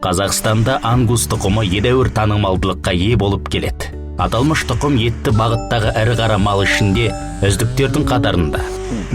Қазақстанда ангус тұқымы едәуір танымалдылыққа ие болып келеді. Аталмыш тұқым етті бағыттағы ірі қара мал ішінде үздіктердің қатарында.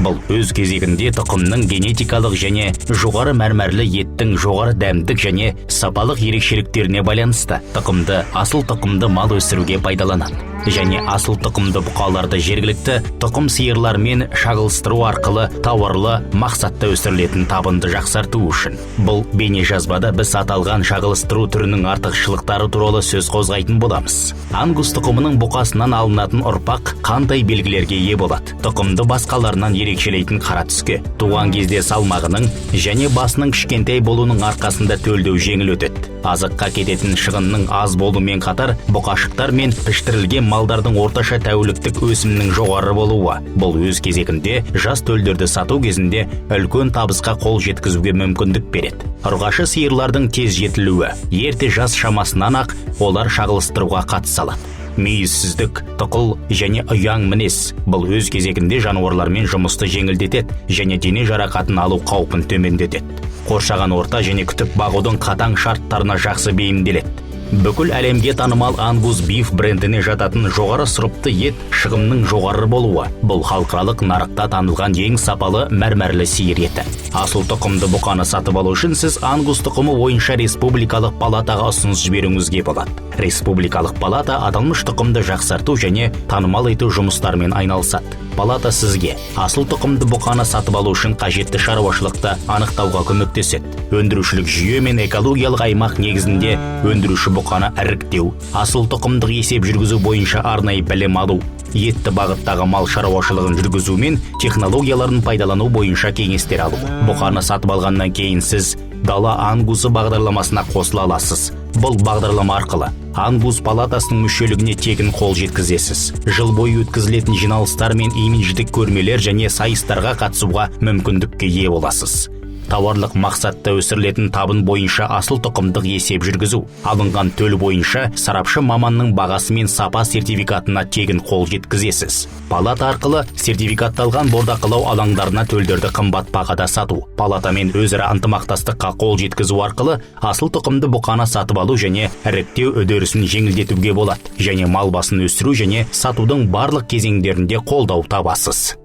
Бұл өз кезегінде тұқымның генетикалық және жоғары мәрмәрлі еттің жоғары дәмдік және сапалық ерекшеліктеріне байланысты. Тұқымды асыл тұқымды мал өсіруге пайдаланады және асыл тұқымды бұқаларды жергілікті тұқым сиырлармен шағылыстыру арқылы тауарлы мақсатта өсірілетін табынды жақсарту үшін. Бұл бейнежазбада біз аталған шағылыстыру түрінің артықшылықтары туралы сөз қозғайтын боламыз. Ангус тұқымының бұқасынан алынатын ұрпақ қандай белгілерге ие болады? Тұқымды басқаларынан ерекшелейтін қара түске, туған кезде салмағының және басының кішкентай болуының арқасында төлдеу жеңіл өтеді. Азыққа кететін шығынның аз болуымен қатар, бұқашықтар мен піштірілген малдардың орташа тәуліктік өсімінің жоғары болуы. Бұл өз кезегінде жас төлдерді сату кезінде үлкен табысқа қол жеткізуге мүмкіндік береді. Ұрғашы сиырлардың тез жетілуі, ерте жас шамасынан ақ олар шағылыстыруға қатыса алады. Мүйізсіздік, тұқыл және ұяң мінез. Бұл өз кезегінде жануарлармен жұмысты жеңілдетеді және дене жарақатын алу қаупін төмендетеді. Қоршаған орта және күтіп бағудың қатаң шарттарына жақсы бейімделеді. Бүкіл әлемге танымал Ангус Биф брендіне жататын жоғары сұрыпты ет шығымның жоғары болуы. Бұл халықаралық нарықта танылған ең сапалы мәрмәрлі сиыр еті. Асыл тұқымды бұқаны сатып алу үшін сіз ангус тұқымы бойынша республикалық палатаға ұсыныс жіберуіңізге болады. Республикалық палата аталмыш тұқымды жақсарту және танымал ету жұмыстарымен айналысады. Палата сізге асыл тұқымды бұқаны сатып алу үшін қажетті шаруашылықты анықтауға көмектеседі. Өндірушілік жүйе мен экологиялық аймақ негізінде өндіруші бұқаны іріктеу, асыл тұқымдық есеп жүргізу бойынша арнайы білім алу, етті бағыттағы мал шаруашылығын жүргізу мен технологияларын пайдалану бойынша кеңестер алу. Бұқаны сатып алғаннан кейін сіз Дала ангусы бағдарламасына қосыла аласыз. Бұл бағдарлама арқылы Ангус палатасының мүшелігіне тегін қол жеткізесіз. Жыл бойы өткізілетін жиналыстар мен имидждік көрмелер және сайыстарға қатысуға мүмкіндікке ие боласыз. Тауарлық мақсатта өсірілетін табын бойынша асыл тұқымдық есеп жүргізу, алынған төл бойынша сарапшы маманның бағасы мен сапа сертификатына тегін қол жеткізесіз. Палата арқылы сертификатталған бордақылау алаңдарына төлдерді қымбат бағада сату, палатамен өзара ынтымақтастыққа қол жеткізу арқылы асыл тұқымды бұқаны сатып алу және іріктеу үдерісін жеңілдетуге болады және мал басын өсіру және сатудың барлық кезеңдерінде қолдау табасыз.